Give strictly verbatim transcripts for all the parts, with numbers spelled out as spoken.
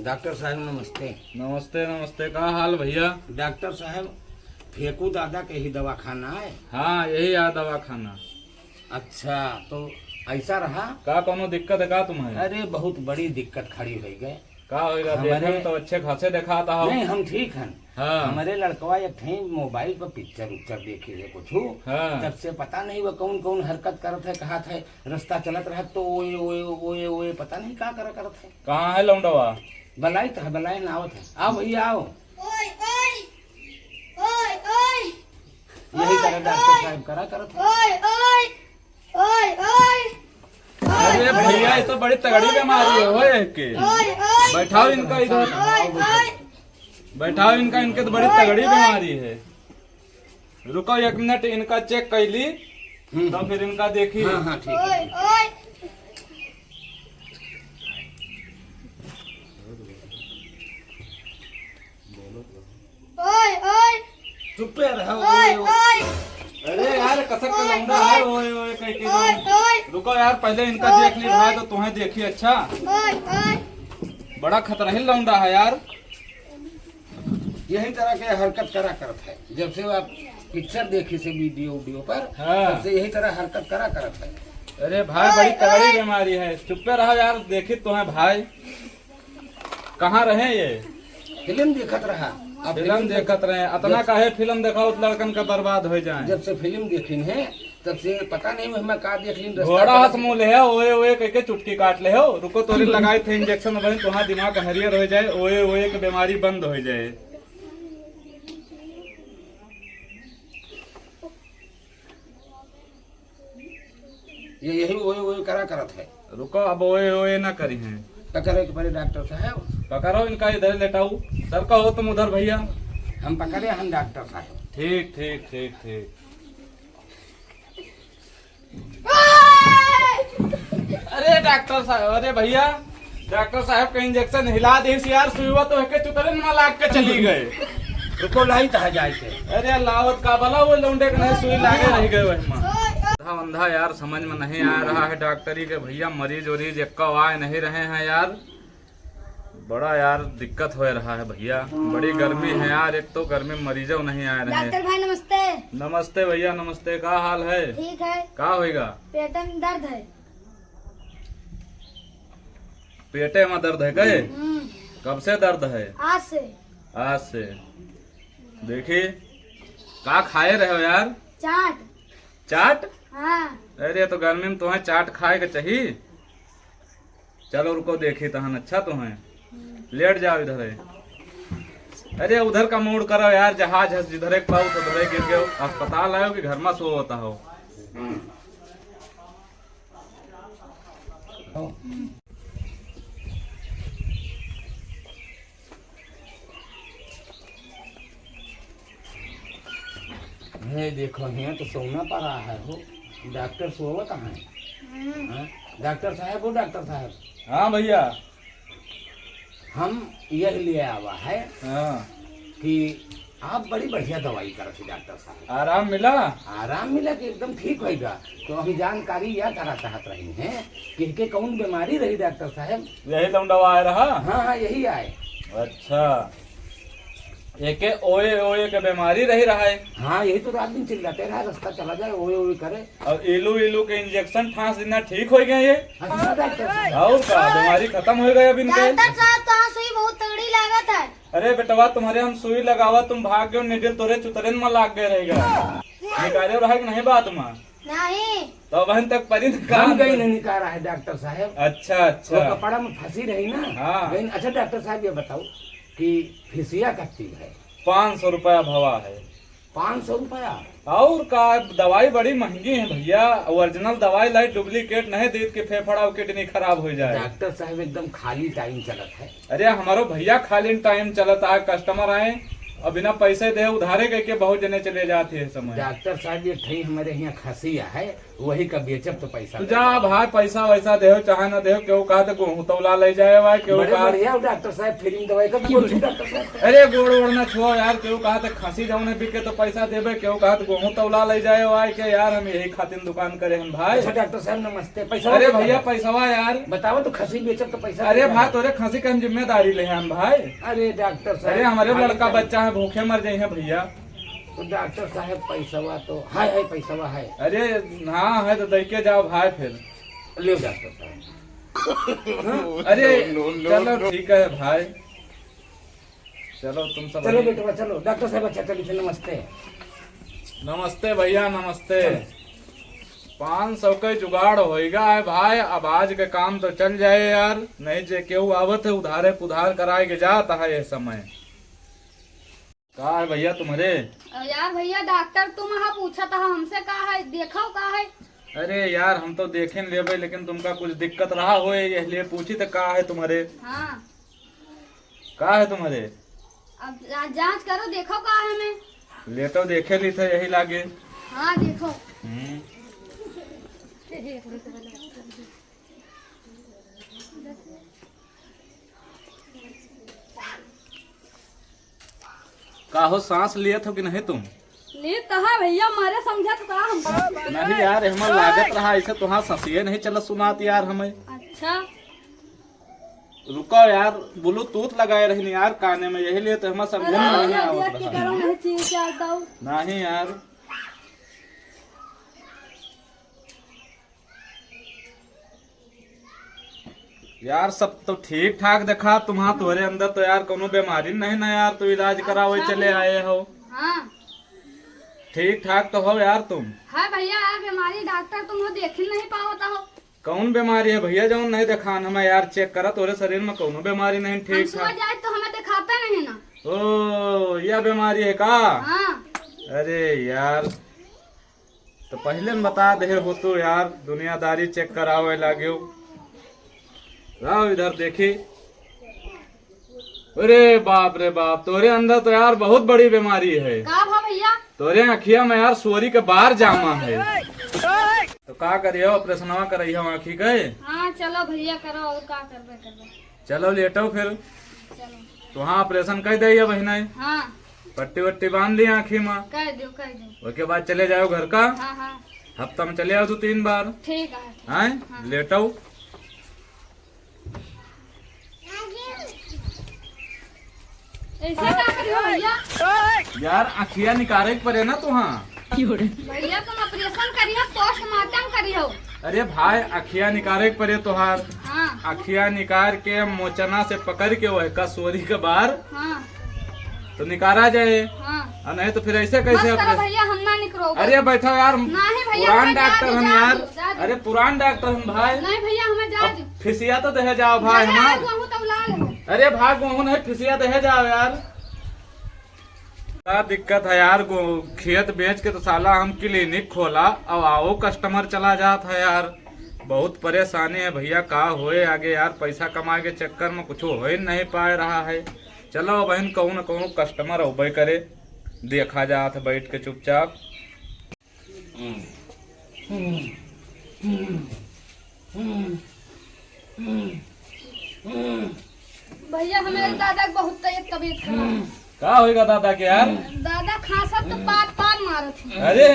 डॉक्टर साहब नमस्ते। नमस्ते, नमस्ते। का हाल भइया? डॉक्टर साहब, फेकू दादा के ही दवाखाना है? हाँ, यही आ दवाखाना। अच्छा, तो ऐसा रहा? का कौनो दिक्कत है का तुम्हें? अरे, बहुत बड़ी दिक्कत खड़ी होइ गए। का होइगा? हमरे देखे में तो अच्छे खासे देखात हो। नहीं, हम ठीक हन। हाँ। हमरे लड़कवा एक ठे मोबाइल पर पिक्चर उक्चर देखे है कुछ। हाँ। तब से पता नहीं वो कौन कौन हरकत करत है, कहत है, रास्ता चलत रहा तो ओए, ओए, ओए, ओए, पता नहीं का करा करत है। कहाँ है लौंडवा? बलाई तो है, बलाई ना आवत है। आओ भइया, आओ। ओए, ओए, ओए, ओए। यही तरह ओए, डॉक्टर ओए। साहब करा करत है। ओए, ओए, ओए, ओए। अरे भइया, ये तो बड़ी तगड़ी बीमारी है, ओए, के। ओए, ओए। बैठाओ इनका इधर। ओए, ओए। बैठाओ इनका, इनके तो बड़ी ओए, तगड़ी ओए। बीमारी है। रुको एक मिनट, इनका चेक कर ली, हम्म। तो फिर इनका देखी। हाँ, हाँ, ठीक है, ओए, ठीक है। ओए। ओए, ओए। चुप्पे रहो, ओए, ओए, ओए। ओए। अरे यार, कसक का ओए, लौंडा है, ओए। ओए, ओए, कह के ओए, जाओ। ओए। रुको यार, पहले इनका ओए, देख ली भाई, ओए। तो तुम्हें देखी, अच्छा। ओए, ओए। बड़ा खतरही लौंडा है यार। यही तरह के हरकत करा करत है। जब से आप पिक्चर देखी से वीडियो, वीडियो पर, हाँ। तब से यही तरह हरकत करा करत है। अरे भाई, बड़ी तगड़ी बीमारी है। चुप्पे रहो यार, देखी तो है भाई। कहाँ रहे ये? फिल्म देखत रहा। अब फिल्म देखत रहे। अतना जब काहे फिल्म देखाओ तो लड़कन का बर्बाद हो जाए। जब से फिल्म देखिन है, तब से पता नहीं हमें का देख लीन, रास्ता घोड़ा पर। हस मुँह ले है, ओए ओए कह के चुटकी काट ले हो। रुको, तोरे लगाए थे इंजेक्शन, वही तुम्हारा दिमाग हरियर हो जाए, ओए ओए के बीमारी बंद हो जाए। ये यही ओए ओए करा करत है। रुको, अब ओए ओए ना करी हैं। पकड़े के पड़े डॉक्टर साहब। पकड़ो इनका, इधर लेटाओ। सर का हो तुम उधर भइया। हम पकड़े हैं डॉक्टर साहब। ठीक, ठीक, ठीक, ठीक। अरे डॉक्टर साहब, अरे भइया, डॉक्टर साहब का इंजेक्शन हिला देस यार, सुईवा तो एके चुतरे में लाग के चली गए। रुको, लाई तहा जाए के। अरे लावत का भला, वो लौंडे के नहीं सुई लागे रह गए वही में। अंधा अंधा यार, समझ में नहीं आ रहा है डॉक्टरी के भइया, मरीज वरीज एक्का आए नहीं रहे हैं यार। बड़ा यार दिक्कत हो रहा है भइया, बड़ी गर्मी है यार, एक तो गर्मी में मरीजो नहीं आ रहे हैं। डॉक्टर भाई नमस्ते। नमस्ते भइया, नमस्ते, का हाल है? ठीक है। का होइगा? पेट में दर्द है। पेटे में दर्द है कहे? हम्म। कब से दर्द है? आज से। आज से। देखी, का खाए रहे हो यार? चाट। चाट? हाँ। अरे, तो गर्मी में तुम्हें चाट खाए के चाहिए। चलो, रुको, देखी तहन, अच्छा तुम्हें। हम्म। लेट जाओ इधर है। अरे, उधर का मूड करो यार, जहाज हस जिधरे के पाओ तो उधरे गिर गयो। अस्पताल आयो कि घर में सो होता हो? हे देखो, हियाँ तो सोना पड़ा है हो, डॉक्टर सोवत हैं। हम्म। हाँ? डॉक्टर साहब हो, डॉक्टर साहब। हाँ भइया। हम यह लिए आवा है हाँ। कि आप बड़ी बढ़िया दवाई करत ही डॉक्टर साहब। आराम मिला? आराम मिला कि एकदम ठीक होइगा। तो हम जानकारी या करा चाहत रही हैं कि इनके कौन बीमारी रही डॉक्टर साहब? यही लौंडवा आए रहा? हाँ, हाँ, यही आए। अच्छा, एके ओए ओए के बीमारी रही रहा है। हाँ, यही तो रात दिन चिल्लाते रहा, रास्ता चला जाए, ओए ओए करे। और इलू इलू के इंजेक्शन ठास देना ठीक हो गया ये। अच्छा डॉक्टर साहब। और का, बीमारी खत्म हो गई अब इनके। डॉक्टर साहब, तो सुई बहुत तगड़ी लागत है। अरे बेटवा, तुम्हारे हम सुई लगावा, तुम भाग गयो, निडिल तोरे चुतरेन में लाग गए रहेगा। निकाले रहा कि नहीं बात में? नहीं। तो बहन तक परी निकाल हम गई दे। नहीं निकाल रहा है डॉक्टर साहब। अच्छा, अच्छा। वो कपड़ा में फंसी रही ना। हाँ। गई। अच्छा डॉक्टर साहब, ये बताओ कि फीसिया कितनी है? पाँच सौ रुपया भवा है। पाँच सौ रुपया? और का, दवाई बड़ी महंगी है भइया, ओरिजिनल दवाई लाई, डुप्लीकेट नहीं देत के फेफड़ा और किडनी खराब हो जाए। डॉक्टर साहब एकदम खाली टाइम चलत है। अरे हमारो भइया खाली टाइम चलत है, कस्टमर आए और बिना पैसे दे उधारे कह के बहुत जने चले जाते हैं समय। डॉक्टर साहब ये ठई हमारे यहाँ खसिया है, वही का बेचब तो पैसा तू ले जा जाओ। भाई, पैसा वैसा देहो चाहे ना देहो, केहू कहा तो गेहूं तौला ले जाए भाई, केहू बड़े कहा बढ़िया हो डॉक्टर साहब, फ्री में दवाई कर दो, डॉक्टर साहब। अरे गोड़ वोड़ ना छुओ यार, केहू कहा तो खसी जौन है बिके तो पैसा देबे, केहू कहा तो गेहूं तौला ले जाए भाई के यार, हम यही खातिर दुकान करे हम भाई। अच्छा डॉक्टर साहब नमस्ते, पैसा अरे दे भैया दो। पैसवा यार। बताओ तो खसी बेचब तो पैसा अरे दे दो। भाई तोरे खसी के हम जिम्मेदारी ले हम भाई। अरे डॉक्टर साहब, अरे हमारे खाली लड़का कर- बच्चा है, भूखे मर जाए हैं भैया। तो डॉक्टर साहब पैसवा तो है, है पैसवा है। अरे हाँ है तो दे के जाओ भाई फिर। ले डॉक्टर साहब। अरे no, no, no, चलो no। ठीक है भाई, चलो तुम सब चलो अभी बेटवा चलो, डॉक्टर साहब अच्छा चलिए फिर नमस्ते। नमस्ते भैया नमस्ते। चलो। पाँच सौ का जुगाड़ होइगा है भाई, अब आज के काम तो चल जाए यार, नहीं जे केहू आवत है उधारे पुधार कराए के जात है ये समय। का है भैया तुम्हरे? अ, यार भैया, डॉक्टर तुम हा पूछत हा हमसे का है, देखो का है। अरे यार, हम तो देखे न लेबे, लेकिन तुमका कुछ दिक्कत रहा होए, इसलिए पूछी तो का है तुम्हरे? हाँ। का है तुम्हरे? अब जा-, जांच करो, देखो का है हमें। लेटो देखे ली थे यही लागे। हाँ, देखो। हम्म। का हो, सांस लियत हो कि नहीं तुम? लियत तो है भैया, मारे समझत का हम? नहीं यार, हमें लागत रहा ऐसे तोहार सांसिए नहीं चलत सुनात यार हमें। अच्छा। रुको यार, ब्लूटूथ लगाए रहनी यार काने में, यही लिए तो हमारा सब अरे घूम नहीं भैया, आवत देख के रहा। करो, नहीं चीज क्या बताऊं? नहीं यार। यार, सब तो ठीक ठाक देखा तुम्हार, तोहरे अंदर तो यार कोनो बीमारी नहीं ना यार, तू इलाज करावे अच्छा चले भैया। आए हो। हाँ। ठीक ठाक तो हो यार तुम। हाँ भैया, यार बीमारी डॉक्टर तुम हो देख ही नहीं पावता हो। कौन बीमारी है भैया जौन नहीं देखान हमें यार, चेक करा तोरे शरीर में कौनो बीमारी नहीं हम ठीक सुबह ठाक। जाए तो हमें दिखाता नहीं ना। ओ, यह बीमारी है का? हाँ। अरे यार, तो पहिले न बता दे हो तो यार, दुनियादारी चेक करावे लाग्यो। लाओ इधर देखी। अरे बाप रे बाप, तोरे अंदर तो यार बहुत बड़ी बीमारी है। का भा भैया? तोरे अखिया में यार सोरी के बार जामा है। तो का करियो, ऑपरेशनवा करइहो आँखी के? हाँ, चलो भैया करो, और का करबे करबे। चलो लेटो फिर। चलो। तो हाँ, ऑपरेशन कर दे बहिना। हाँ। पट्टी वट्टी बांध ली आँखी में। कर दो, कर दो। ओके बाद चले जाओ घर का। हाँ, हाँ। हफ्ता में चले आओ दो तीन बार। ठीक है। हैं? हाँ। लेटो। ऐसे का करियो भैया? यार, अखिया निकारे के परे ना तुहाँ। भैया, तुम ऑपरेशन करियो, पोस्टमार्टम करियो। अरे भाई, अखिया निकारे के परे तुहार। हाँ। अखिया निकार के मोचना से पकड़ के वह का सोरी के बार हाँ। तो निकारा जाए। हाँ। आ नहीं तो फिर ऐसे कैसे बस करो अपने भैया, हम ना निकरो। अरे बैठो यार, नहीं भैया, पुरान हमें डॉक्टर जाए हम दो, यार। जाए दो। अरे पुरान डॉक्टर हम भाई। नहीं भैया, हमें जाए अब दो। फिसिया तो दे जाओ भाई भैया, हमार। आज वहू तब ला लेबो। अरे भाग वहू नहीं, फिसिया दे जाओ यार। का दिक्कत है यार, गो-, खेत बेच के तो साला हम क्लिनिक खोला, अब आओ कस्टमर चला जात है यार। बहुत परेशानी है भैया, का होए आगे यार, पैसा कमाए के चक्कर में कुछ हो ही नहीं पाए रहा है। चलो बहन, कहूँ न कहूँ कस्टमर अउबे करे, देखा जात है बैठ के चुपचाप। भैया, हमारे दादा के बहुत तबीयत, तबीयत खराब है। का होएगा दादा के यार? दादा खांसत तो पाद पाद मारत है। अरे,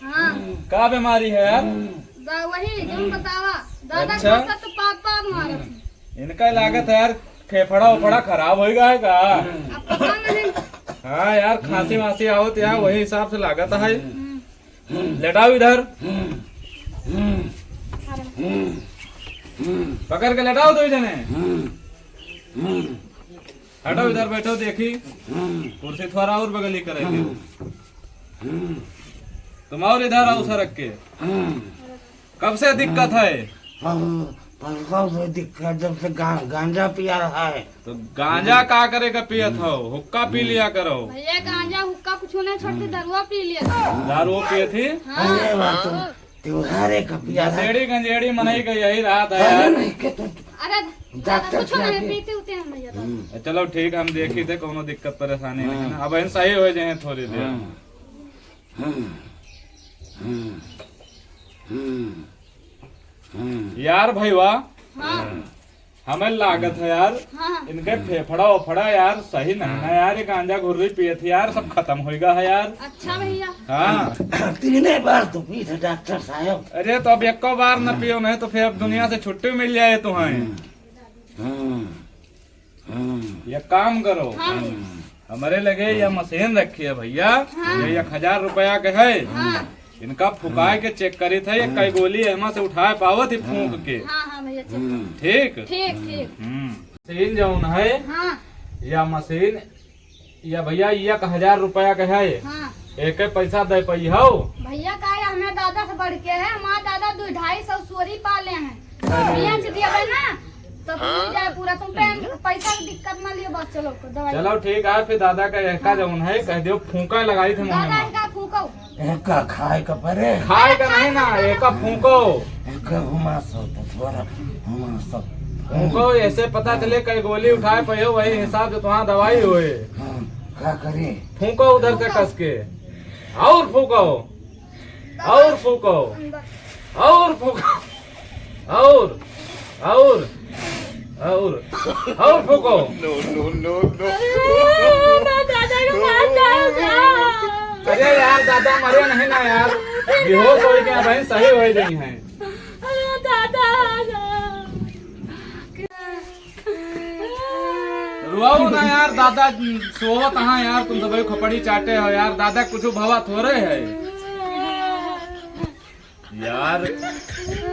हाँ। का बीमारी है यार? दा-, वही जो बतावा, दादा अच्छा। खांसत तो पाद पाद मारत है। इनका लागत है यार, फेफड़ा उफड़ा खराब होएगा है का? अब पता नहीं। हाँ यार, खांसी वांसी आवत यार, वही हिसाब से लागत है। हम्म। लेटाओ इधर। पकड़ के लेटाओ दो जने। हटो इधर बैठो, देखी। कुर्सी थोड़ा और बगली करे दो। तुम और इधर आओ सरक के। कब से दिक्कत है? परसों से दिक्कत, जब से गा-, गांजा पिया रहा है। तो गांजा का करे का पियत हो? हुक्का पी लिया करो। भैया, गांजा हुक्का कुछ नहीं छोड़ती, दारुआ पी लिया। दारू पिए थी? हाँ। अरे बात तो त्योहारे का पिया था। नशेड़ी गंजेड़ी मनई का यही रात है अरे यार। नहीं के तू अरे दादा, डॉक्टर कुछ नहीं पिया के। पीते उते हैं भैया, तो। चलो ठीक, हम देखी थे, कोनो दिक्कत परेशानी नहीं है ना। अब इन सही हो जाए थोड़ी देर। हाँ। हाँ। हाँ। यार भईवा, हाँ। हमें लागत है यार, हाँ। इनके फेफड़ा ओफड़ा यार सही नहीं है यार, ये गांजा घुर्री पियत है यार, सब खतम होइगा है यार। अच्छा भईया। हाँ। तीने बार तो पी थे डॉक्टर साहब। अरे तो अब एको बार न पियो, नहीं तो फिर अब दुनिया से छुट्टी मिल जाए तुम्हें। हम्म। हम्म। ये काम करो, हाँ। हमरे लगे ये मशीन रखी है भईया, हाँ। ये एक हजार रुपया के है। हाँ। इनका फुकाए के चेक करी थे, ये कई गोली एमा से उठाए पावत ही फूंक के। हाँ, हाँ भईया, चेक करो। ठीक? ठीक, ठीक। हम्म। मशीन जौन है, हाँ। या मशीन, या भईया, एक हजार रुपया के है। हाँ। एके पैसा दे पइहौ? भईया, का ये हमें दादा से बढ़ के है? हमार दादा दो ढाई सौ सुअरी पाले हैं। बेच दिया है ना, तो मिल जाए पूरा। तुम पे पैसा की दिक्कत ना लियो, बस चलो, दवाई। चलो ठीक है, फिर दादा का एका जौन है, कह दियो फूंका लगाई थे मुँह दादा में। एका फूंको। एका खाए का परे। खाए का नहीं ना, एका फूंको। एका हुमा सब तो थोड़ा, हुमा सब। फूंको, ऐसे पता चले कई गोली उठाए पइहौ, वही हिसाब से तुम्हारा दवाई होए। हाँ, का करी? फूंको उधर से कस के। और फूंको। और फूंको। और फूंको। और, और, और, और फूंको। No, no, no, no। अरे, दादा को मार डाल दिया। अरे यार, दादा मरे नहीं ना यार, बेहोश होइ गए, वहीं सही होइ गई हैं। अरे दादा, रोओ ना यार, दादा सोवत हाँ यार, तुम सब खपड़ी चाटे हो यार, दादा कुछ भवा थोड़े है। यार,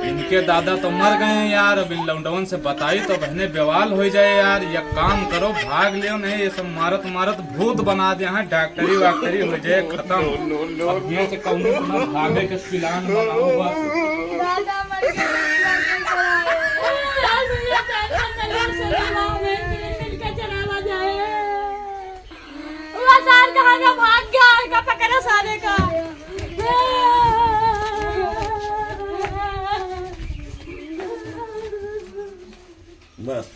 इनके दादा तो मर गए हैं यार। अब इन लौंडवन से बताई तो बहने बेवाल होइ जाए यार। या काम करो, भाग लियो, नहीं ये सब मारत मारत भूत बना दे हैं, डॉक्टरी वाक्टरी होइ जाए खतम। No, no, no, अब यहाँ से कौनो ना भागे के प्लान बनाओ बस। दादा मर गए, दादा मर गए। यार, भैया, दादा मर गए, चलो, हमें मिलकर चला जाए। वो सार कहाँ का भाग गया, इनका पकड़ो सारे का। बस।